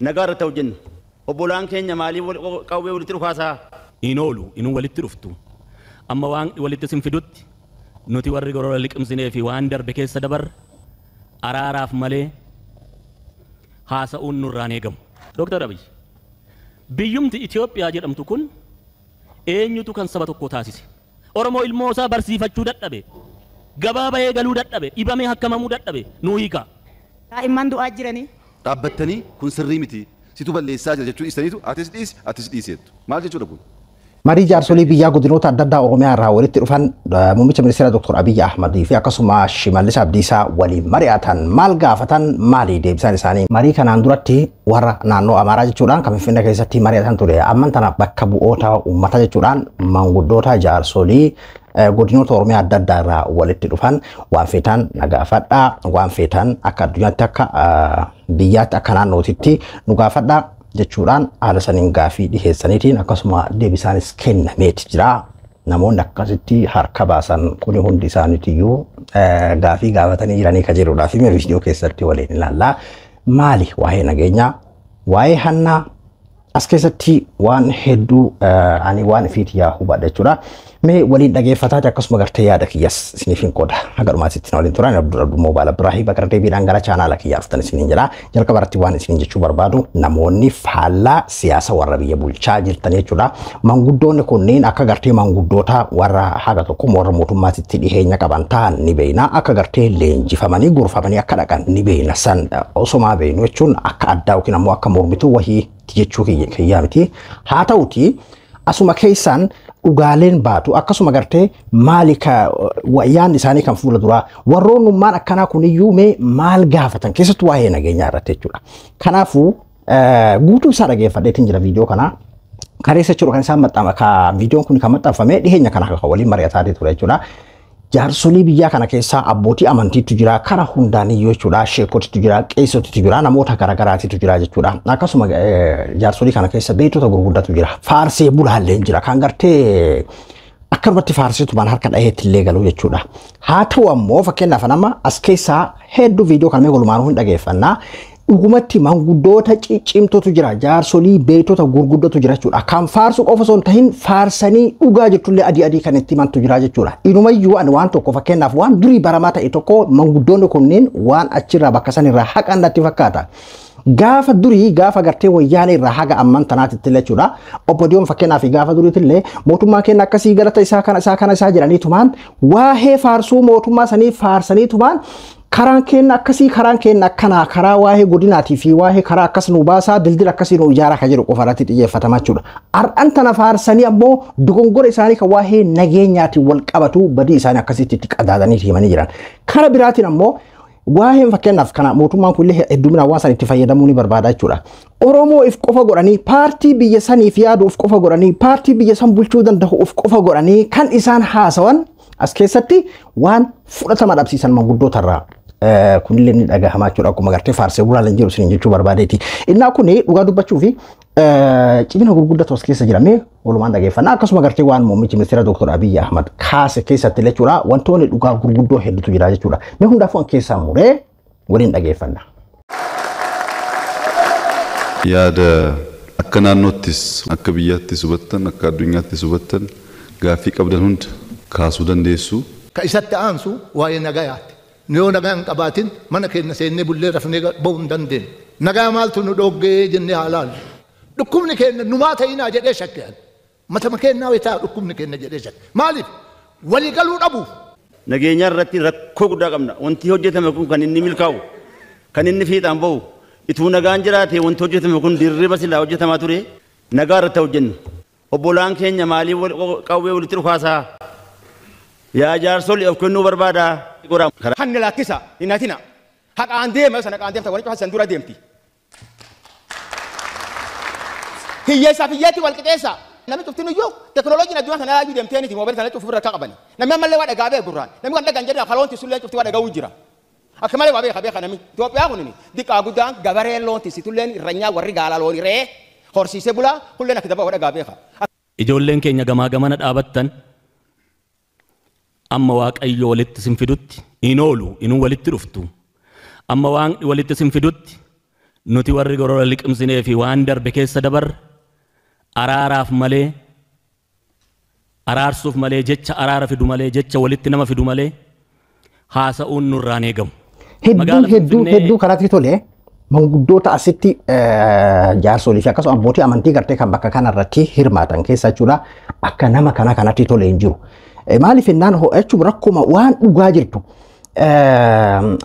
Nagaa irratti hojjennu. Obbolaan keenya maaliif qawwee walitti dhukaasaa? Hin oolu inuu walitti dhuftu. Amma waan walitti isin fidutti nuti warri gorora liqimsinee fi waan darbe keessa dabarre araaraaf malee haasa'uun nurraan eegamu. Dooktar Abiy, biyyumti Itoophiyaa jedhamtu kun eenyutu kan saba tokko taasise? Oromoo ilmoo isaa barsiifachuu dadhabe, gabaa bahee galuu dadhabe, dhibamee hakkamamuu dadhabe, nuu hiika. Daa'imman du'aa jiranii. Dhaabbattanii kun sirrii miti. Situ balleessaa jira jechuun dhiistaniitu atis dhiisi atis dhiiseettu. Maal jechuudha kun? Marii jaarsolii biyyaa godinoota adda addaa Oromiyaa irraa walitti dhufan muummicha ministeera Dr. Abiyyi Ahmadii fi akkasuma Shimallis Abdiisaa waliin mari'atan maal gaafatan maali deebisaan isaanii? Marii kanaan duratti warra naannoo Amaaraa jechuudhaan kan Finfinnee keessatti mari'atan ture. Amman tana bakka bu'oota uummata jechuudhaan manguddoota jaarsolii godinoota Oromiyaa adda addaa irraa walitti dhufan waan feetan na gaafadhaa, waan feetan akka addunyaatti akka biyyaatti akka naannootitti nu gaafadhaa jechuudhaan haala saniin gaafii dhiheessaniitiin akkasuma deebisaanis kennameeti jira. Namoonni akkasitti harka baasan kuni hundi isaaniitiyyuu gaafii gaafatanii jiranii kan jedhudhaa fi viidiyoo keessatti waliin ilaallaa. Maali waa'ee nageenyaa, waa'ee hannaa as keessatti waan hedduu ani waan ifiiti yaa hubadha jechuudha. Mee waliin dhageeffataati akkasuma gartee yaada kiyyas isiniif hin qooda. Haga dhumaatti na waliin turan Abdul Abdul Moobaala Abdurraahii bakka deebiidhaan gara chaanaala kiyyaa dhuftan isiniin jedha. Jalqaba irratti waan isiniin jechuu barbaadu namoonni faallaa siyaasa warra biyya bulchaa jirtan jechuudha. Manguddoonni kunneen akka gartee manguddoota warra haga tokko warra mootummaatti dhiheenya qaban ta'an ni beekna. Akka gartee leenjifamanii gorfamanii akka dhaqan ni beekna. San osomaa beeknu jechuun akka addaa yookiin ammoo akka mormituu wahii jechuu kiyyaa miti. Haa ta'uti asuma keessaan dhugaaleen baatu akkasuma gartee maali ka yaadni isaanii kan fuula duraa warroonnummaan akkanaa kuniyyuu mee maal gaafatan keessattuu waa'ee nageenyaa irratti jechuudha. Kanaafuu guutuu isaa dhageeffadheetiin jira viidiyoo kana. Kareessa jechuudha kan isaan maxxanfa ka viidiyoon kun kan maxxanfame dhiheenya kana kan waliin mari'ataa ture jechuudha. Jaarsolii biyyaa kana keessaa abbootii amantiitu jira, kara hundaaniyyuu jechuudha, sheekotitu jira, qeessotitu jira, namoota garaagaraatitu jira jechuudha. Akkasuma jaarsolii kana keessa beektota gurguddatu jira, faarsee bulaallee jira, kan gartee akkanumatti faarseetumaan harka dhaheetti illee galu jechuudha. Haa ta'u ammoo fakkeenyaaf nama as keessaa hedduu viidiyoo kana mee walumaanuu hin dhageeffannaa. Dhugumatti manguddoota ciccimtootu jira, jaarsolii beektota gurguddootu jira jechuudha. Kan faarsu qofa osoo hin tahin faarsanii dhugaa jechuullee adii adii kan itti himantu jira jechuudha. Inumayyuu ani waan tokko fakkeenyaaf waan durii baramaa ta'e tokko manguddoonni kunneen waan achirraa bakka sanirraa haqan natti fakkaata. Gaafa durii gaafa gartee wayyaanee irraa haga amman tanaatitti jechuudha. Obbo Diyoon fakkeenyaaf gaafa duriitillee mootummaa keenya akkasii galata isaa kana isaa kana isaa jedhaniitumaan waa'ee faarsuu mootummaa sanii faarsaniitumaan karaan keenya akkasii karaan keenya akkanaa karaa waa'ee godinaatii fi waa'ee karaa akkas nu baasaa dildila akkasii nu ijaaraa kan jedhu qofa irratti xiyyeeffatama jechuudha. Har'an tana faarsanii ammoo dogongora isaanii kan waa'ee nageenyaatiin wal qabatu badii isaanii akkasitti itti qadaadanii himanii jiran. Kara biraatiin ammoo waa'een fakkeenyaaf kana mootummaan kun illee hedduminaan waan san itti fayyadamuu ni barbaada jechuudha. Oromoo if qofa godhanii paartii biyya saniif yaadu of qofa godhanii paartii biyya san bulchuu danda'u of qofa godhanii kan isaan haasawan as keessatti waan fudhatama dhabsiisan manguddootarraa. Kunillee ni dhagahamaa jechuudha. Akkuma gartee faarsee bulaaleen jiru isiniin jechuu barbaadeeti. Innaa kuni dhugaa dubbachuu fi cimina gurguddatu as keessa jira. Mee walumaan dhageeffannaa. Akkasuma gartee waan muummichi ministeera Dr. Abiyyi Ahmad kaase keessatti jechuudha. Wantoonni dhugaa gurguddoo hedduutu jira jechuudha. Mee hundaafuu an keessaa muree waliin dhageeffanna. Yaada akka naannoottis akka biyyaattis hubattan akka addunyaattis hubattan gaaffii qabdan hunda kaasuu dandeessu. Ka isatti aansu waa'ee nagayaati. Yoo nagaa hin qabaatin mana keenya seennee bullee rafnee bahuu hin dandeenyu. Nagaa maaltu nu dhoggee jennee haa laallu. Dhukkubni keenya numaa ta'inaa jedhee shakke. Matama keenyaa wayitaa dhukkubni keenya jedhee shakke. Maaliif? Walii galuu dhabuuf. Nageenya irratti rakkoo guddaa qabna. Wanti hojjetame kun kan inni milkaa'u, kan inni fiixaan bahu, ituu nagaan jiraate wanti hojjetame kun dirriba silaa hojjetamaa ture nagaa irratti hojjennu. Obbolaan keenya maaliif qawwee walitti dhukaasaa? Yaa jaarsolii of kennuu barbaada. Hanni lakkisa hin hatina. Haqaan deema sana haqaan deemta walitti san dura deemti. Hiyyeessaaf hiyyeetti wal qixeessa. Namni cuftin iyyuu teknooloojiin addunyaa kana laayyuu deemtee niti moobaayilii kana cufuuf irra qabani. Namni ammallee waa dhagaa beeku gurraan. Namni waan dhagaan jedhan kaloonti sullee cufti waa dhaga'uu jira. Akka malee waa beeka beeka namni. Itoophiyaa kun diqqaa guddaan gabaree loonti situlleen irranyaa warri gaala looni re'ee horsiisee bulaa kulleen akka dabaa waa dhagaa beeka. Ijoolleen keenya gamaa gamana dhaabattan amma Waaqayyo walitti isin fidutti hin oolu inuu walitti dhuftu. Amma waan walitti isin fidutti Nuti warri gorora liqimsinee fi waan darbe keessa dabarre araaraaf malee araarsuuf malee jecha araara fidu malee jecha walitti nama fidu malee haasa'uun nurraan eegamu. Hedduu hedduu hedduu karaatti tole manguddoota asitti jaarsolii fi akkasuma abbootii amantii gartee kan bakka kanarratti hirmaatan keessa jechuudha akka nama kana kanatti tole hin jiru. Maaliif jennaan jechuun rakkuma waan dhugaa jirtu.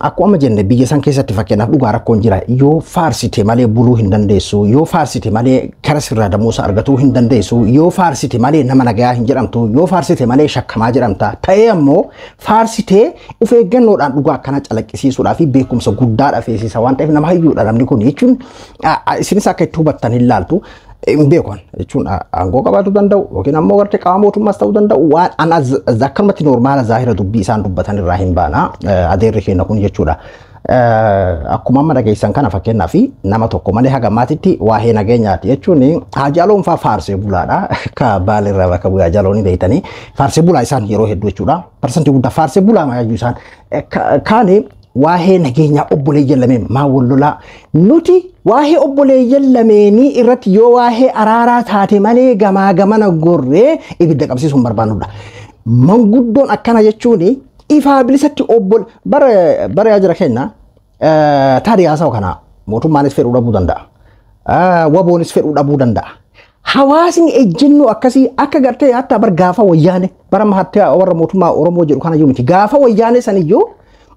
Akkuma jenne biyya san keessatti fakkeenyaaf dhugaa rakkoon jira yoo faarsite malee buluu hin dandeessu yoo faarsite malee kara sirraa damoosa argatuu hin dandeessu yoo faarsite malee nama nagayaa hin jedhamtu yoo faarsite malee shakkamaa jedhamta ta'ee ammoo faarsitee of eeggannoodhaan dhugaa akkana calaqqisiisuudhaa fi beekumsa guddaadha feesisa waan ta'eef nama hayyuudha namni kun jechuun isinis akka itti hubattan hin laaltu. Hin beekan jechuun aangoo qabaachuu danda'u yookiin ammoo gartee qaama mootummaas ta'uu danda'u waan ana akkanumatti noormaala zaahira dubbii isaan dubbatan irraa hin baana adeerri keenya kun jechuudha. Akkuma amma dhageessan kana fakkeenyaaf nama tokko malee haga maatitti waa'ee nageenyaati jechuun Haajaloon fa'aa faarsee bulaadha. Akka baalirraa bakka bu'ee Haajaloon beektanii faarsee bulaa isaan yeroo hedduu jechuudha. Parsantii guddaa faarsee bulaa maayyuu isaan kaani waa'ee nageenyaa obboleeyyan lameen maa wal lolaa nuti waa'ee obboleeyyan lameenii irratti yoo waa'ee araaraa taate malee gamaa gamana gorree ibidda qabsiisuun barbaannudha. Manguddoon akkana jechuun ifaa bilisatti obbol bara yaa jira keenya tarii haasawu kana mootummaanis fedhuu dhabuu danda'a. Waboonis fedhuu dhabuu danda'a. Hawaasni ejjennoo akkasii akka gartee hatta bar gaafa wayyaane bara hatta warra mootummaa Oromoo jedhu kana jiru miti gaafa wayyaane saniyyuu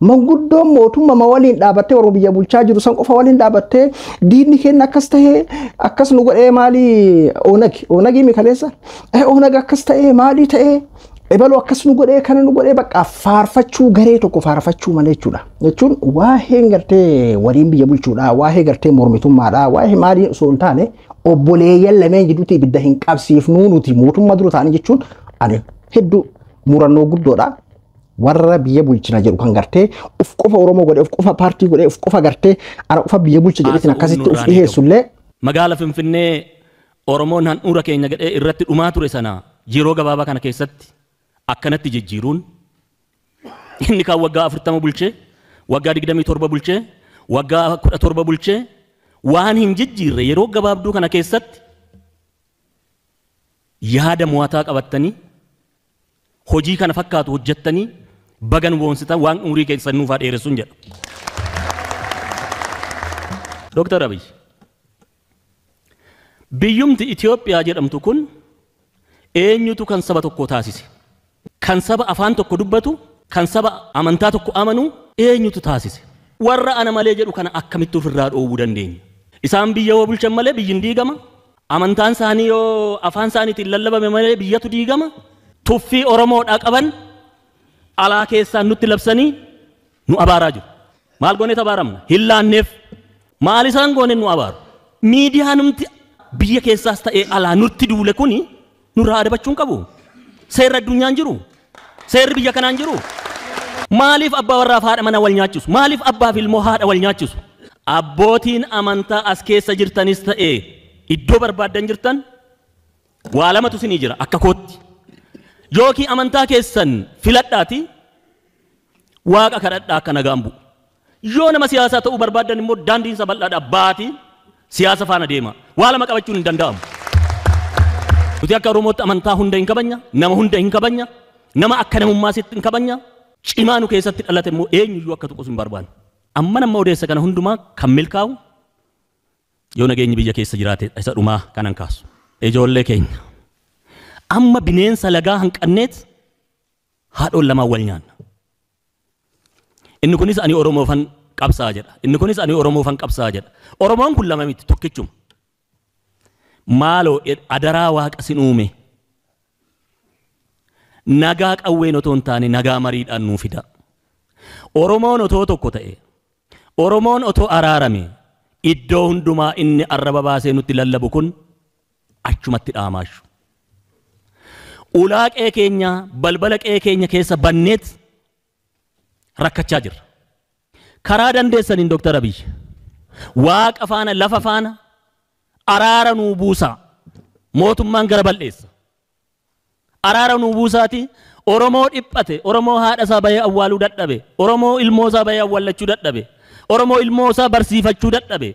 manguddoon mootummaa waliin dhaabattee warra biyya bulchaa jiru san qofa waliin dhaabattee diinni keenya akkas tahee akkas nu godhee maalii Oonag Oonagii mikaleessa Oonag akkas ta'ee maalii ta'ee ebaluu akkas nu godhee kana nu godhee bakka faarfachuu garee tokko faarfachuu malee jechuudha. Jechuun waa'ee gartee waliin biyya bulchuudha waa'ee gartee mormitummaadha waa'ee maalii osoo hin taane obboleeyyan lameen gidduutti ibidda hin qabsiifnuu nuti mootummaa dura ta'anii jechuun ani hedduu murannoo guddoodha. Warra biyya bulchina jedhu kan gartee of qofa Oromoo godhee of qofa paartii godhee of qofa gartee ana qofa biyya bulcha jedheetiin akkasitti of dhiheessullee. Magaala Finfinnee Oromoon handhuura keenya godhee irratti dhumaa ture sana yeroo gabaabaa kana keessatti akkanatti jijjiiruun inni kaan waggaa 40 bulchee waggaa 27 bulchee waggaa 17 bulchee waan hin jijjiirre yeroo gabaabduu kana keessatti yaada mo'ataa qabattanii hojii kana fakkaatu hojjettanii bagan boonsitan waan umurii keessan nuufaa dheeressuun jedha. Dooktar Abiy biyyumti Itoophiyaa jedhamtu kun eenyutu kan saba tokko taasise? Kan saba afaan tokko dubbatu, kan saba amantaa tokko amanu eenyutu taasise? Warra ana malee jedhu kana akkamitti ofirraa dhoowwuu dandeenya? Isaan biyya yoo bulchan malee biyyi hin diigama. Amantaan isaanii yoo afaan isaaniitiin lallabame malee biyyatu diigama. Tuffii Oromoodhaa qaban alaa keessaan nutti labsanii nu abaaraa jiru. Maal gooneet abaaramna? Hin laanneef. Maal isaan gooneen nu abaaru? Miidiyaa numti biyya keessaas ta'ee alaa nutti duule kuni nurraa adabachuun qabu. Seerri addunyaan jiru. Seerri biyya kanaan jiru. Maaliif abbaa warraaf haadha mana wal nyaachisu? Maaliif abbaa fi ilmoo haadha wal nyaachisu? Abbootiin amantaa as keessa jirtanis ta'ee iddoo barbaaddan jirtan waa lamatu isinii jira akka kootti. Yookiin amantaa keessan filadhaati waaqa kadhadhaa akka nagaan bu'u. Yoo nama siyaasaa ta'uu barbaaddan immoo daandiin isa bal'aadha baati siyaasa faana deema. Waa lama qabachuun hin danda'amu. Nuti akka Oromootti amantaa hunda hin kabanya, nama hunda hin kabanya, nama akka namummaa sitti hin kabanya, cimaa nu keessatti dhalate immoo eenyuyyuu akka tuqus hin barbaannu. Amma nama odeessa kana hundumaa kan milkaa'u yoo nageenyi biyya keessa jiraate isa dhumaa kanan kaasu. Ijoollee keenya amma bineensa lagaa hanqanneet haadhoon lamaan wal nyaanna. Inni kunis ani Oromoofan qabsaa jedha. Inni kunis ani Oromoofan qabsaa jedha. Oromoon kun lama miti tokkichuma. Maaloo adaraa waaqa sin uume. Nagaa qawween otoo hin taane nagaa mariidhaan nuu fida. Oromoon otoo tokko ta'e, Oromoon otoo araarame, iddoo hundumaa inni arraba baasee nutti lallabu kun achumatti dhaamaashu. Ulaa qe'ee keenya, balbala qe'ee keenya keessa banneet rakkachaa jirra. Karaa dandeessaniin Dooktar Abiy waaqa faana lafa faana araara nuu buusaa. Mootummaan gara bal'eessa. Araara nuu buusaati Oromoo dhiphate, Oromoo haadha isaa bahee awwaaluu dadhabe, Oromoo ilmoo isaa bahee awwaallachuu dadhabe, Oromoo ilmoo isaa barsiifachuu dadhabe.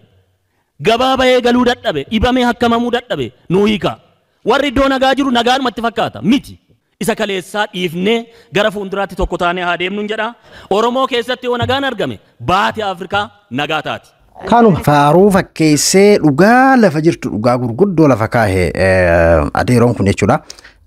Gabaa bahee galuu dadhabe, dhibamee hakkamamuu dadhabe nuu hiika. Warri iddoo nagaa jiru nagaanumatti fakkaata miti. Isa kaleessaa dhiifnee gara fuulduraatti tokko taanee haa deemnuun jedha. Oromoo keessatti yoo nagaan argame baate Afrikaa nagaa taati. Kanuma faaruu fakkeessee dhugaa lafa jirtu dhugaa gurguddoo lafa kaahee adeeroon kun jechuudha.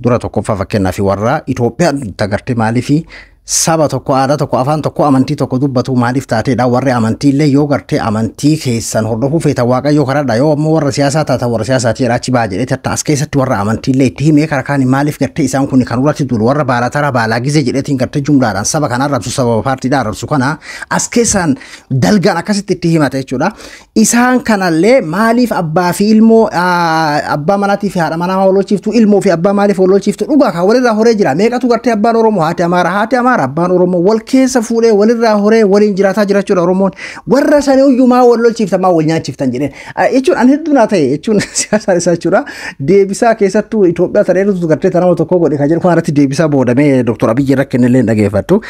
Dura tokkoffaa fakkeenyaa fi warra Itoophiyaa tagartee maaliifi saba tokko, aadaa tokko, afaan tokko, amantii tokko dubbatu maaliif taateedha? Warri amantii illee yoo gartee amantii keessan hordofuu feetan Waaqayyoo karadha, yoo ammoo warra siyaasaa taatan warra siyaasaati jedha achi ba'a jedhee tatta as keessatti warra amantii illee itti himee karaa kaanii maaliif gartee isaan kun kan irratti duulu warra baalatara baalaa gizee jedheetiin gartee jumlaadhaan saba kana arrabsu, sababa paartiidhaan arrabsu kana as keessaan dalgaan akkasitti itti himate jechuudha. Isaan kanallee maaliif abbaa fi ilmoo, abbaa manaatii fi haadha manaa wal lolchiiftu, ilmoo fi abbaa maaliif wal lolchiiftu? Dhugaa kan walirraa horee jira meeqatu gartee abbaan Oromoo, haati Amaara, haati Amaara, abbaan Oromoo wal keessa fuudhee walirraa horee waliin jiraataa jira jechuudha. Oromoon warra sanii iyyuu wal lolchiiftan, maa wal nyaachiftan jedheen jechuun ani hedduu naa ta'e jechuun siyaasaan isaa jechuudha. Deebisaa keessattuu Itoophiyaa tana irratti gartee nama tokko godhe kan jedhu kan irratti deebisaa boodamee Dr. Abiyyi irra kennellee hin dhageeffattu.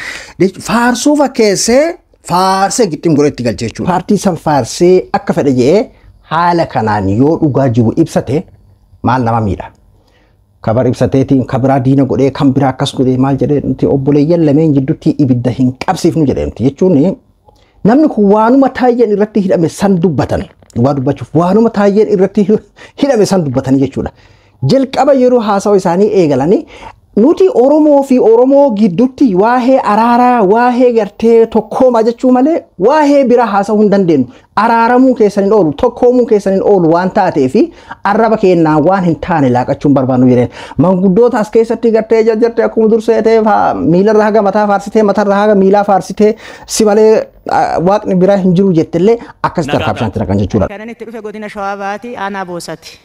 Faarsuu fakkeessee faarsee gixxim godhee itti galche jechuudha. Paartii san faarsee akka fedhe jedhee haala kanaan yoo dhugaa jiru ibsate maal nama miidha? Kabar ibsateetiin kabiraa diina godhee kan biraa akkas godhee maal jedhee nuti obboleeyyan lameen jidduutti ibidda hin qabsiifnu jedhee jechuun namni kun waanuma taayyeen irratti hidhame san dubbatan, dhugaa dubbachuuf waanuma taayyeen irratti hidhame san dubbatanii jechuudha. Jalqaba yeroo haasawa isaanii eegalanii nuti Oromoo fi Oromoo gidduutti waa'ee araaraa, waa'ee gartee tokkoomaa jechuu malee waa'ee biraa haasa'uu hin dandeenyu. Araaramuu keessan hin oolu, tokkoomuu keessan hin oolu waan taateef arraba keenyaa waan hin taane laaqachuun barbaannu jedheen. Manguddoota as keessatti gartee jarjarte akkuma durseetee miilarra haga mataa faarsitee, matarra haga miilaa faarsitee, si malee waaqni biraa hin jiru jettellee akkasitti harkaa bishaan naqan jechuudha. Kanan itti dhufe godina Shawaa Bahaati, aanaa Boosati.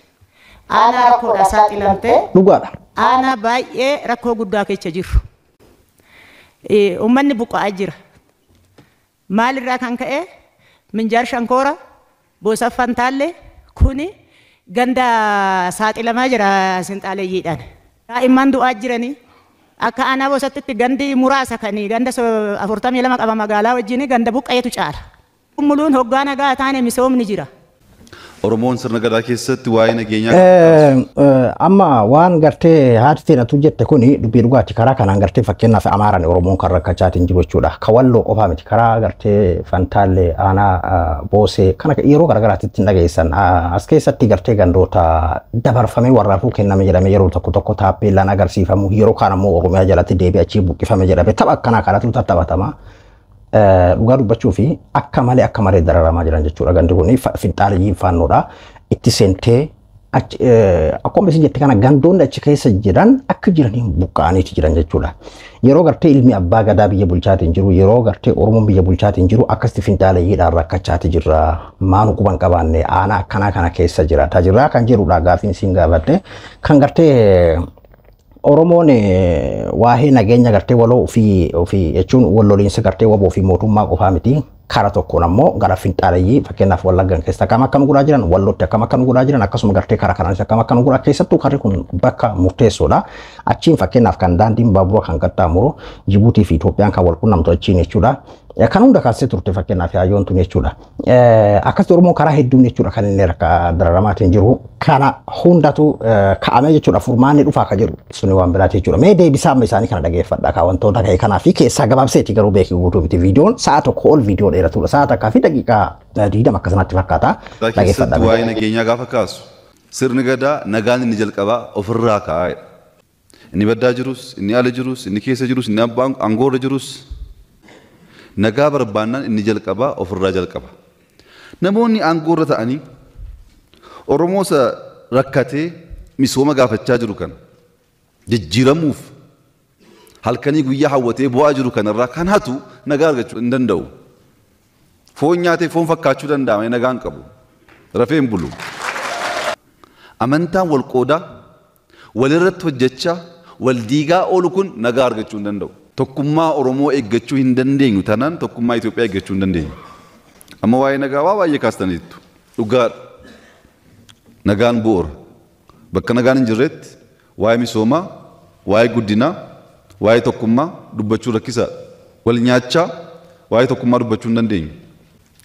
Aanaa rakkoodhaan saaxilamtee. Dhugaadha. Aanaa baay'ee rakkoo guddaa keessa jiru. Uummanni buqqa'aa jira. Maalirraa kan ka'e Minjaar Shankoora, Boosaf Fantaallee kuni ganda saaxilamaa jira sinxaaleeyyiidhaan. Daa'imman du'aa jiranii akka aanaa Boosattitti gandi muraasa kan ganda 42 qaba magaalaa wajjin ganda buqqa'eetu caala. Muluun hoggaa nagaa taane misoomni jira. Oromoon sirna gadaa keessatti waa'ee nageenyaa Amma waan gartee haati teenatu jette kuni dubbii dhugaati. Karaa kanaan gartee fakkeenyaaf Amaaraan Oromoon kan rakkachaatiin jiru jechuudha. Ka Walloo qofaa miti, karaa gartee Fantaallee, aanaa Boosee kana yeroo garaagaraatti ittiin dhageessan as keessatti gartee gandoota dabarfamee warraafuu kenname jedhame yeroo tokko tokko taappeellaan agarsiifamu, yeroo kaan ammoo Oromiyaa jalatti deebi'ee achii buqqifame jedhame tapha akkanaa kanatu taphatama. Dhugaa dubbachuu fi akka malee dararamaa jiran jechuudha. Gandi kun finxaaliyyiin faannoodha. Itti seentee akkuma isin jette kana gandoonni achi keessa jiran akka jiraniin buqqa'aniiti jiran jechuudha. Yeroo gartee ilmi abbaa gadaa biyya bulchaatiin jiru, yeroo gartee Oromoon biyya bulchaatiin jiru akkasitti finxaaliyyiidhaan rakkachaati jirra. Maanu quban qabaanne aanaa akkanaa kana keessa jiraataa jirra kan jedhudha gaafiin isin gaafadhe. Kan gartee Oromoon waa'ee nageenya gartee waloo ofii jechuun wal loliinsa gartee waboo fi mootummaa qofaa miti. Kara tokkoon ammoo gara finxaaleyyii fakkeenyaaf Wallaggan keessa akkam akkam godhaa jiran, Wallootti akkam akkam godhaa jiran, akkasuma gartee karaa kanaanis akkam akkam godhaa, keessattuu karri kun bakka murteessoodha. Achiin fakkeenyaaf kan daandiin baabura kan qaxxaamuru Jibuutii fi Itoophiyaan kan wal qunnamtu achiin jechuudha. Kan hunda kaasee turte fakkeenyaaf yaayyoon tun jechuudha. Akkasitti Oromoon karaa hedduun jechuudha kan inni rakka dararamaatiin jiru. Kana hundatu ka'amee jechuudha furmaanni dhufaa ka jedhu suni waan biraati jechuudha. Mee deebisaa amma isaanii kana dhageeffadha kaa wantoota ka'e kanaa fi keessaa gabaabseeti garuu beekii guutuu miti, viidiyoon sa'a 1 ol viidiyoo dheeratudha. Sa'a 1:20 akkasanatti fakkaata. Keessatti waa'ee nageenyaa gaafa kaasu sirni gadaa nagaan inni jalqabaa ofirraa kaa'edha. Inni baddaa jirus, inni ala jirus, inni keessa jirus, inni abbaan aangoorra jirus nagaa barbaannaan inni jalqabaa ofirraa jalqaba. Namoonni aangoorra ta'anii Oromoo isa rakkatee misooma gaafachaa jiru kana jijjiiramuuf halkanii guyyaa hawwatee bu'aa jiru kanarraa kan hatu nagaa argachuu hin danda'u. Foon nyaatee foon fakkaachuu danda'a malee nagaa hin qabu. Rafee hin bulu. Amantaan wal qoodaa walirratti hojjechaa wal diigaa oolu kun nagaa argachuu hin danda'u. Tokkummaa Oromoo eeggachuu hin dandeenyu taanaan tokkummaa Itoophiyaa eeggachuu hin dandeenyu. Amma waa'ee nagaa waa baay'ee kaastaniittu. Dhugaadha. Nagaan bu'uura. Bakka nagaan hin jirretti waa'ee misoomaa, waa'ee guddinaa, waa'ee tokkummaa dubbachuu rakkisaadha. Wal nyaachaa waa'ee tokkummaa dubbachuu hin dandeenyu.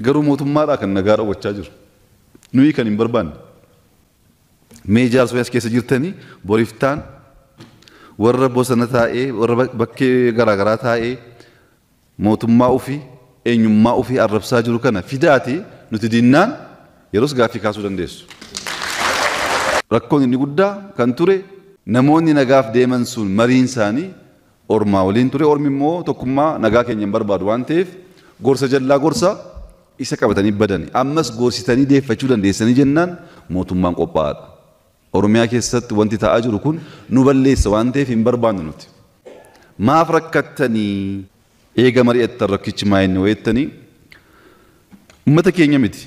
Garuu mootummaadhaa kan nagaa dhowwachaa jiru. Nuyi kan hin barbaanne. Mee jaarsolii as keessa jirtanii boriftaan warra bosona taa'ee warra bakkee garaagaraa taa'ee mootummaa ofii eenyummaa ofii arrabsaa jiru kana fidaati nuti dinnaan yeroos gaaffii kaasuu dandeessu. Rakkoon inni guddaa kan ture namoonni nagaaf deeman sun mariin isaanii ormaa waliin ture. Ormi immoo tokkummaa nagaa keenya hin barbaadu waan ta'eef gorsa jallaa gorsa isa qabatanii badani. Ammas gorsitanii deeffachuu dandeessanii jennaan mootummaan qophaa'aadha. Oromiyaa keessatti wanti ta'aa jiru kun nu balleessa waan ta'eef hin barbaannu nuti. Maaf rakkattanii eega mari'attan rakkichi maa inni wayettanii uummata keenya miti.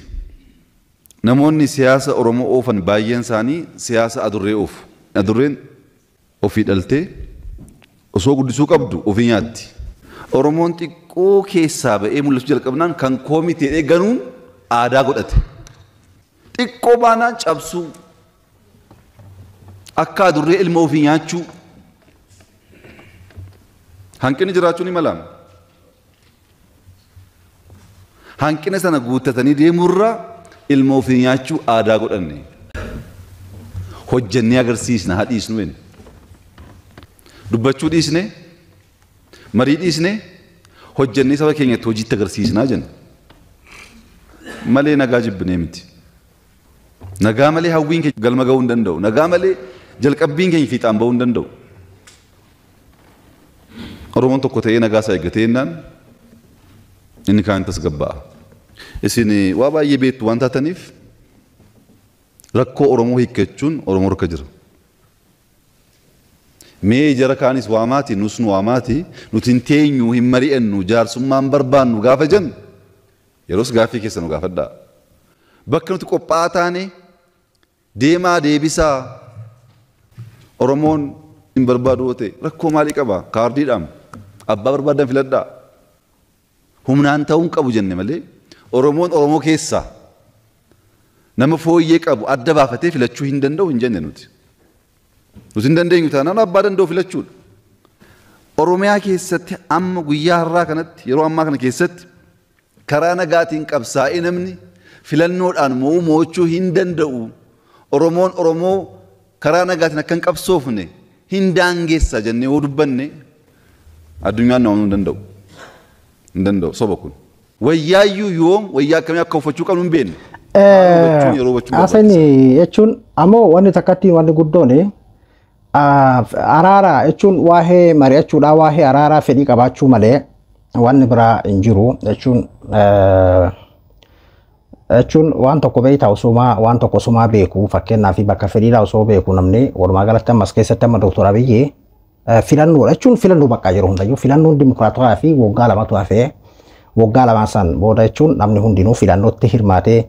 Namoonni siyaasa Oromoo oofan baay'een isaanii siyaasa adurree oofu. Adurreen ofii dhaltee osoo guddisuu qabdu ofii nyaatti. Oromoon xiqqoo keessaa ba'ee mul'achuu jalqabnaan kan koomitee ganuun aadaa godhate. Xiqqoo baanaan cabsuu akka adurree ilma ofii nyaachuu hanqinni jiraachuu ni malaama. Hanqina sana guuttatanii deemurraa ilma ofii nyaachuu aadaa godhanne. Hojjennee agarsiisna haa dhiisnu inni. Dubbachuu dhiisne, marii dhiisne, hojjennee saba keenyatti hojiitti agarsiisnaa jenna. Malee nagaa jibbinee miti. Nagaa malee hawwiin keenya galma ga'uu hin danda'u. Nagaa malee jalqabbiin keenya fiixaan ba'uu hin danda'u. Oromoon tokko ta'ee nagaa isaa eeggatee jennaan inni kaan tasgabba'a. Isin waa baay'ee beektu waan taataniif rakkoo Oromoo hiikkachuun Oromoo harka jira. Mee jara kaanis waamaati nus nu waamaati nuti hin teenyu hin mari'annu jaarsummaan barbaannu gaafa jennu yeroos gaaffii keessa nu gaafadhaa. Bakka nuti qophaa'aa taane deemaa deebisaa Oromoon hin barbaadu yoo ta'e rakkoo maalii qaba? Kaardiidhaan abbaa barbaadan filadhaa. Humnaan ta'uu hin qabu jenne malee Oromoon Oromoo keessaa nama fooyyee qabu adda baafatee filachuu hin danda'u hin jenne nuti. Nuti hin dandeenyu taanaan abbaa danda'u filachuudha. Oromiyaa keessatti amma guyyaa har'aa kanatti yeroo ammaa kana keessatti karaa nagaatiin qabsaa'ee namni filannoodhaan mo'uu mo'achuu hin danda'u. Oromoon Oromoo karaa nagaatiin akka hin qabsoofne hin daangeessa jennee yoo dubbanne addunyaan nama hin danda'u. Hin danda'u soba kun. Wayyaayyuu yoom wayyaa akkamii akka uffachuu qabnu hin beekne. Asani jechuun ammoo wanni takkatti wanni guddoon araara jechuun waa'ee mari'achuudha waa'ee araaraa fedhii qabaachuu malee wanni biraa hin jiru jechuun jechuun waan tokko beektaa osumaa waan tokko osumaa beeku fakkeenyaaf bakka fedhiidhaa osoo beeku namni walumaa galatti ammas keessatti amma Dooktor Abiyyi filannoodha jechuun filannoo bakka jiru hundayyuu filannoon dimokiraatawaa fi waggaa lamatu hafee waggaa lamaan san booda jechuun namni hundinuu filannootti hirmaatee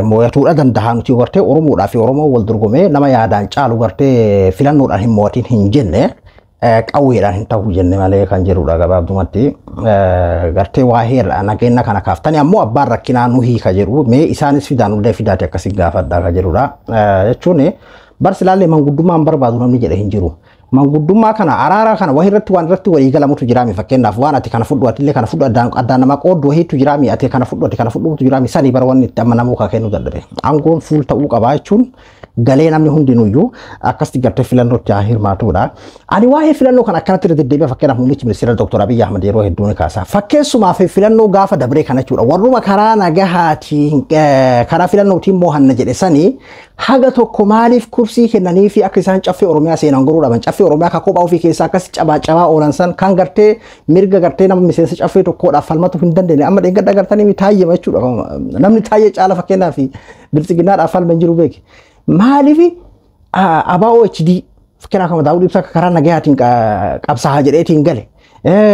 mo'atuudha danda'a nuti gartee Oromoodhaa fi Oromoo wal dorgomee nama yaadaan caalu gartee filannoodhaan hin mo'atiin hin jenne qawweedhaan hin ta'u jenne malee kan jedhudha gabaabdumatti gartee waa'ee nageenya kana kaaftanii ammoo abbaan rakkinaa nu hiika jedhu mee isaanis fidaanullee fidaate akkasii gaafadhaa kan jedhudha jechuun barsilaallee manguddummaan barbaadu namni jedhe hin jiru. Manguddummaa kana araara kana wahii irratti waan irratti walii galamutu jiraami fakkeenyaaf waan ati kana fudhu atillee kana fudhu addaan nama qooddu wahiitu jiraami ati kana fudhu ati kana fudhutu jiraami sanii bara wanni itti amma namuu kennuu dadhabe. Aangoon fuul ta'uu qabaa jechuun galee namni hundinuyyuu akkasitti gartee filannootti haa hirmaatudha. Ani waa'ee filannoo kana akkanatti irra deddeebi'a fakkeenyaaf muummichi ministeera Dr. Abiyyi Ahmad yeroo hedduu ni kaasa. Fakkeessumaaf filannoo gaafa dabree kana jechuudha. Warruma karaa nagahaatiin karaa filannootiin mo'anna jedhe sanii haga tokko maaliif kursii kennanii fi akka isaan caffee Oromiyaa seenan goruu dhaban caffee Oromiyaa akka kophaa ofii keessaa akkas cabaa cabaa oolan san kan gartee mirga gartee nama miseensa caffee tokkodhaaf falmatu hin dandeenye amma dheengadha gartanii taayyema jechuudha namni taayyee caala fakkeenyaaf biltsiginnaadhaaf falma hin jiru beeki maaliif ABO HD fakkeenyaaf kan Daawud Ibsaa karaa nagayaatiin qabsaa'aa jedheetiin gale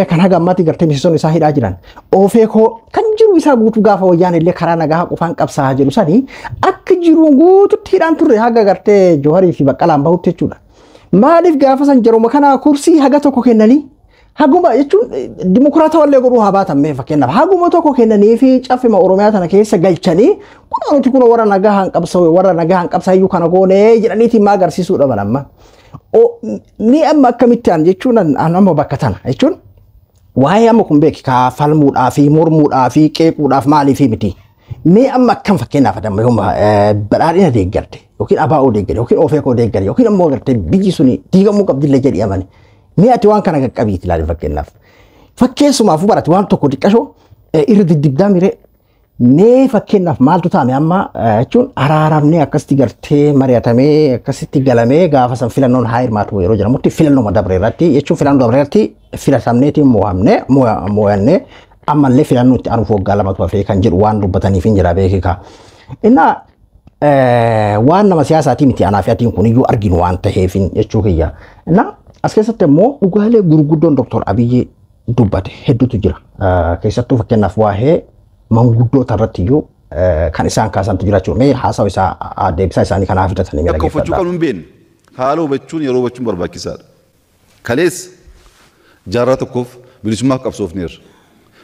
kan haga ammaatti gartee miseensonni isaa hidhaa jiran oofee koo kan jiru isaa guutuu gaafa wayyaan illee karaa nagaa qofaan qabsaa'aa jedhu sanii akka jiruun guututti hidhaan turre haga gartee Jooharii fi Baqqalaan bahutti jechuudha. Maaliif gaafa san jaruma kana kursii haga tokko kennanii haguma jechuun dimokiraatawallee godhuu haa baatan mee fakkeenyaaf haguma tokko kennanii fi caffima Oromiyaa tana keessa galchanii kun nuti kun warra nagaa han qabsaa'u warra nagaa han qabsaayyuu kana goonee jedhaniitiin maa agarsiisuu dhaban amma. Ni amma akkamitti an jechuun an amma bakka tana jechuun waa'ee amma kun beeki kaa falmuudhaa fi mormuudhaa fi qeequudhaaf maaliif miti. Mee amma akkam fakkeenyaaf adamma yooma badhaadhina deeggarte yookiin abaa'oo deeggare yookiin ofeekoo deeggare yookiin ammoo agartee biyyi suni diigamuu qabdillee jedhi amani. Mee ati waan kana qaqqabiiti ilaali fakkeenyaaf. Fakkeessumaafuu barate waan tokko xiqqashoo irra diddibdaa miree mee fakkeenyaaf maaltu taame amma jechuun araaramnee akkasitti gartee mari'atamee akkasitti galamee gaafa san filannoon haa hirmaatu yeroo jedhamutti filannoo dabre irratti jechuun filannoo dabre irratti filatamneetiin mo'amnee mo'annee ammallee filannoo itti aanuuf waggaa lamatu hafee kan jedhu waan dubbataniif hin jira beekaa. Innaa waan nama siyaasaatii miti anaa fi atiin kun iyyuu arginu waan ta'eef jechuu kiyya. Innaa as keessatti immoo dhugaalee gurguddoon Dr. Abiyyi dubbate hedduutu jira. Keessattuu fakkeenyaaf waa'ee manguddoota irratti iyyuu kan isaan kaasantu jira jechuudha. Mee haasawa isaa deebisaa isaanii kanaaf fidatanii Akka uffachuu qabnu hin beekne haala hubachuun yeroo hubachuun barbaachisaadha. Kaleessa jaarraa tokkoof bilisummaaf qabsoofneerra.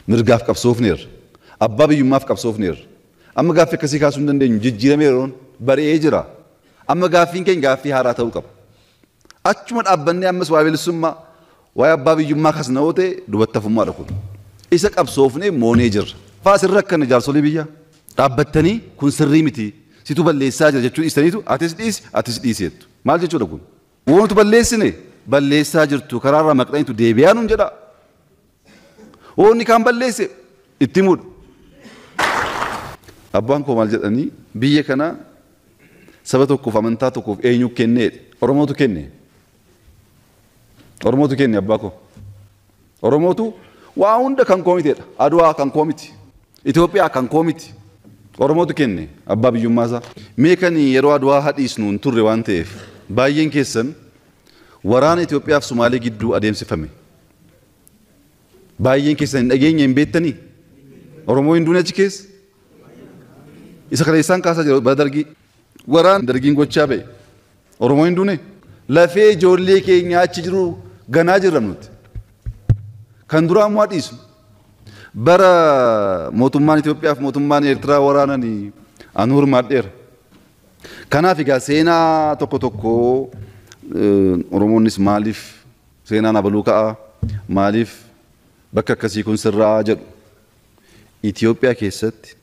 Mirgaaf qabsoofneerra. Abbaa biyyummaaf qabsoofneerra. Amma gaaffii akkasii kaasuu hin dandeenyu jijjiiramee yeroon bari'ee jira. Amma gaaffiin keenya gaaffii haaraa ta'uu qaba. Achuma dhaabbannee ammas waa'ee bilisummaa waa'ee abbaa biyyummaa kaasna yoo ta'e dubattafummaadha kun. Isa qabsoofnee moonee jirra. Faa sirra akkana jaarsolii biyyaa dhaabbattanii kun sirrii miti situ balleessaa jira jechuun dhiistaniitu atis dhiisi atis dhiisi jettu. Maal jechuudha kun? Wantu balleessine balleessaa jirtu karaarraa maqxaniitu deebi'aa nuun jedha. Wanni kaan balleesse itti himuudha. Abbaan koo maal jedhanii biyya kana saba tokkoof amantaa tokkoof eenyu kenneedha. Oromootu kenne. Oromootu kenne abbaa koo. Oromootu waa hunda kan koo miteedha. Aduwaa kan koo miti. Itoophiyaa kan koo miti. Oromootu kenne abbaa biyyummaa isaa. Mee kan yeroo Aduwaa hadhiisnu hin turre waan ta'eef baay'een keessan waraana Itoophiyaa fi Sumaalee gidduu adeemsifame. Baay'een keessan hin dhageenye hin beektanii? Oromoo hin duune achi keessa? Isa kana isaan kaasaa jiru bara dargii. Waraan dargiin gochaa ba'e. Oromoo hin duune? Lafee ijoollee keenya achi jiru ganaa jirra nuti. Kan duraa immoo hadhiisnu. Bara mootummaan Itoophiyaa fi mootummaan Eertiraa waraananii anu hirmaadheera. Kanaaf egaa seenaa tokko tokko Oromoonnis maaliif seenaan abaluu ka'a maaliif bakka akkasii kun sirraa jedhu. Itoophiyaa keessatti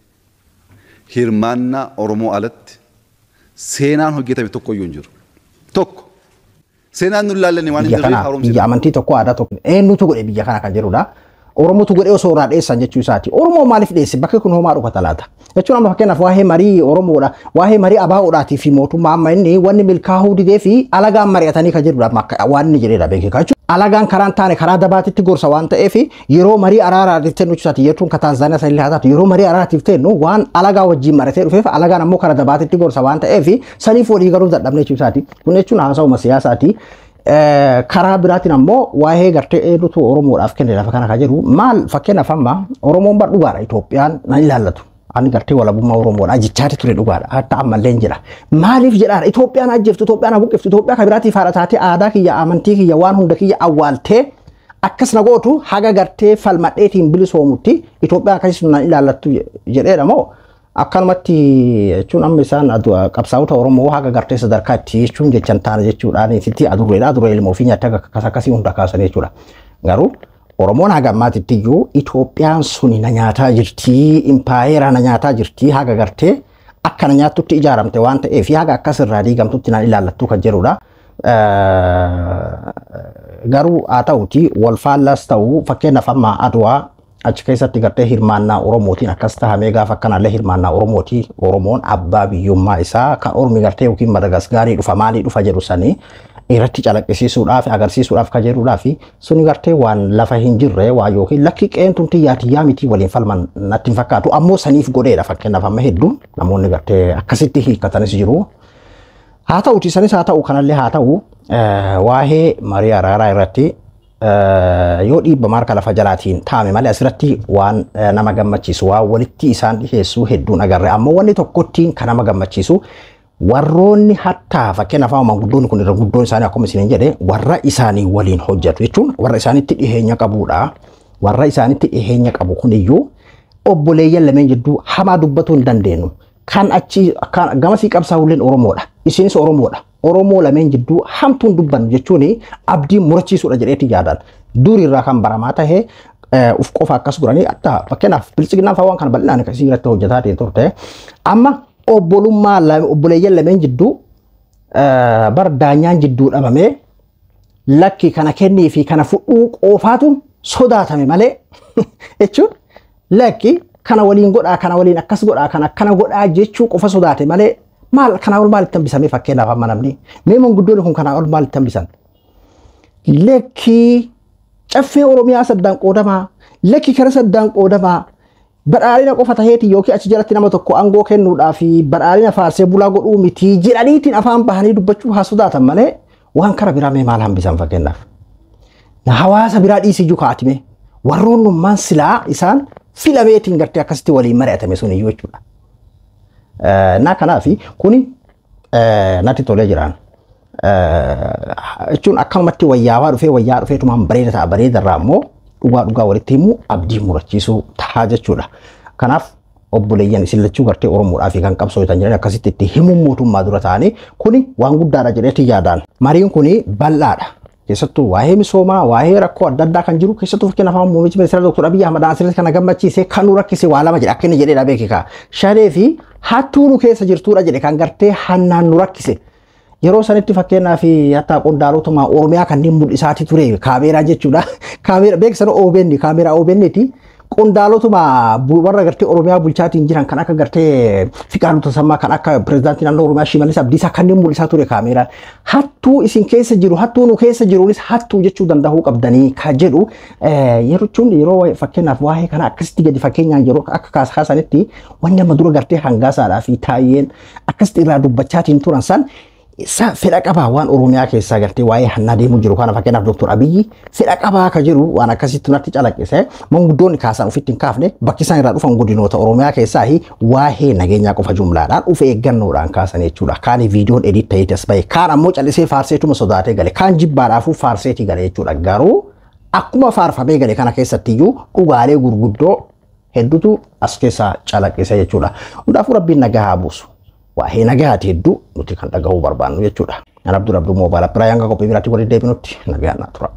hirmaannaa Oromoo alatti seenaan hojjetame tokko iyyuu hin jiru. Tokko. Seenaan nu laallanne waan hin jirreef haaromsine. Biyya amantii tokko aadaa tokko eenyutu godhe biyya kana kan jedhudha. Oromootu godhee osoo irraa dheessan jechuu isaati. Oromoo maaliif dheesse? Bakki kun homaa dhokata laata? Jechuun amma fakkeenyaaf waa'ee marii Oromoodha. Waa'ee marii abaa'oodhaatii fi mootummaa amma inni wanni milkaa'uu didee fi alagaan mari'atanii kan jedhudha. Amma waan inni jedhedha beekaa jechuudha. Alagaan karaan taane karaa dabaatitti gorsa waan ta'eef yeroo marii araaraatiif tennu jechuusaati. Jechuun ka Taanzaaniyaa sanillee haa taatu yeroo marii araaraatiif tennu waan alagaa wajjin maratee dhufeef alagaan ammoo karaa dabaatitti gorsa waan ta'eef saniif walii galuu dadhabne jechuusaati. Kun jechuun haasawuma siyaasaati. Karaa biraatiin ammoo waa'ee gartee eenyutu Oromoodhaaf kenne lafa kana kan jedhu maal fakkeenyaaf amma Oromoon bar dhugaadha Itoophiyaan nan ilaallatu. Ani gartee walabummaa Oromoodha jechaati ture dhugaadha hatta ammallee hin jira. Maaliif jedhaadha Itoophiyaan ajjeeftu Itoophiyaan habuqqiftu Itoophiyaa kan biraatiif haadha taatee aadaa kiyya amantii kiyya waan hunda kiyya awwaaltee akkas na gootu haga gartee falmadheetiin bilisoomutti Itoophiyaan akkasii nan ilaallattu jedheedha moo akkanumatti jechuun amma isaan qabsaa'ota Oromoo haga gartee sadarkaa itti jechuun jechan taana jechuudhaan itti adurreedha adurree ilmoo fi nyaata akkas akkasii hunda kaasan jechuudha. Garuu Oromoon haga ammaatitti iyyuu Itoophiyaan suni na nyaataa jirti impaayeera na nyaataa jirti haga gartee akka na nyaattutti ijaaramte waan ta'eef haga akkas irraa diigamtutti naan ilaallattu kan jedhudha. Garuu haa ta'uti wal faallas ta'u fakkeenyaaf amma Aduwaa achi keessatti gartee hirmaannaa Oromootiin akkas tahamee gaafa akkanallee hirmaannaa Oromooti Oromoon abbaa biyyummaa isaa kan ormi gartee yookiin Madagaskaarii dhufa maalii dhufa jedhu sanii irratti calaqqisiisuudhaaf agarsiisuudhaaf kan jedhuudhaaf suni gartee waan lafa hin jirre waa yookiin lakki qeentuun tiyyaa tiyyaa miti waliin falman natti hin fakkaatu ammoo saniif godheedha fakkeenyaaf amma hedduun namoonni gartee akkasitti hiikkatanis jiru. Haa ta'uti sanis haa ta'u kanallee haa ta'u waa'ee marii araaraa irratti yoo dhiibba marka lafa jalaatiin taa'ame malee asirratti waan nama gammachiisu waan walitti isaan dhiheessuu hedduun agarre ammoo wanni tokkottiin kan nama gammachiisu warroonni hattaa fakkeenyaaf amma manguddoonni kun irra guddoon isaanii akkuma isiniin jedhe warra isaanii waliin hojjetu jechuun warra isaanitti dhiheenya qabuudha. Warra isaanitti dhiheenya qabu kuniyyuu obboleeyyan lameen jidduu hamaa dubbatuu hin dandeenyu. Kan achi gamasii qabsaa'ulleen Oromoodha. Isinis Oromoodha. Oromoo lameen jidduu hamtuun dubbannu jechuun abdii murachiisuudha jedheeti yaadan. Durirraa kan baramaa tahe Uf qofa akkas godhanii adda fakkeenyaaf bilchiginaan fa'aa waan kana bal'inaan akkasii irratti hojjetaa turte. Amma obbolummaa obboleeyyan lameen jidduu bar daanyaan jidduu dhabamee lakki kana kennii fi kana fudhuu qofaatu sodaatame malee jechuun lakki kana waliin godhaa kana waliin akkas godhaa kana akkana godhaa jechuu qofa sodaate malee maal kanaa ol maalitti hambisamee fakkeenyaaf amma namni mee manguddoonni kun kanaa ol maalitti hambisan lakki caffee Oromiyaa saddaan qoodamaa lakki kara saddaan qoodamaa badhaadhina qofa taheeti yookiin achi jalatti nama tokko aangoo kennuudhaa fi badhaadhina faarsee bulaa godhuu miti jedhaniitiin afaan bahanii dubbachuu haa sodaatan malee waan kara biraa mee maal hambisan fakkeenyaaf. Hawaasa biraa dhiisii iyyuu kaa'atime warroonnummaan silaa isaan filameetiin gartee akkasitti waliin mari'atame sun iyyuu jechuudha. Na kanaafi kuni natti tolee jiraan. Jechuun akkanumatti wayyaawaa dhufee wayyaa dhufeetumaan bareeda ta'a bareeda irraa immoo dhugaa dhugaa walitti himu abdii murachiisuu ta'a jechuudha. Kanaaf obboleeyyan isin lachuu gartee Oromoodhaa fi kan qabsoo jiran akkasitti itti himuun mootummaa dura ta'anii kuni waan guddaadha jedheeti yaadaan. Mariin kuni bal'aadha. Keessattuu waa'ee misoomaa, waa'ee rakkoo adda addaa kan jiru keessattuu fakkeenyaaf afaan muummichi ministeera Dr. Abiyyi Ahmad asirratti kana gammachiise kan nu rakkise waa lama jedhe akka inni jedhee dha beekaa. Shanee fi hattuu nu keessa jirtuudha jedhe kan gartee hannaan nu rakkise. Yeroo sanitti fakkeenyaaf hatta qondaalotuma Oromiyaa kanneen mul'isaati ture kaameeraa jechuudha. Kaameeraa beeksisa OBN kaameeraa OBN ti. Qondaalotuma warra gartee Oromiyaa bulchaatiin jiran kan akka gartee Fiqaaduu Tasammaa kan akka pirezidaantii naannoo Oromiyaa Shimallis Abdiisaa kanneen mul'isaa ture kaameeraan. Hattuu isin keessa jiru hattuu nu keessa jiruunis hattuu jechuu danda'uu qabdanii ka jedhu yeroo jechuun yeroo fakkeenyaaf waa'ee kana akkasitti gadi fakkeenyaan yeroo akka kaasanitti wanni amma dura gartee hangaasaadhaa fi taayyeen akkasitti irraa dubbachaatiin turan san isa fedha qabaa waan Oromiyaa keessaa gartee waa'ee hannaa deemuu jiru kana fakkeenyaaf Dr. Abiyyi fedha qabaa ka jiru waan akkasitti natti calaqqise manguddoonni kaasan ofitti hin kaafne bakki isaan irraa dhufan godinoota Oromiyaa keessaa waa'ee nageenyaa qofa jumlaadhaan of eeggannoodhaan kaasan jechuudha. Kaan viidiyoon edit ta'ee as bahe kaan ammoo callisee faarseetuma sodaatee gale kaan jibbaadhaafuu faarseetii gale jechuudha. Garuu akkuma faarfamee gale kana keessattiyyuu dhugaalee gurguddoo hedduutu as keessaa calaqqise jechuudha. Hundaafuu rabbiin nagaa haa buusu. Waa'ee nagaati hedduu nuti kan dhagahuu barbaannu jechuudha. An Abdul Abduu Moobaala Biraayan qophii biraatti walitti deebinutti nagaan naa tura.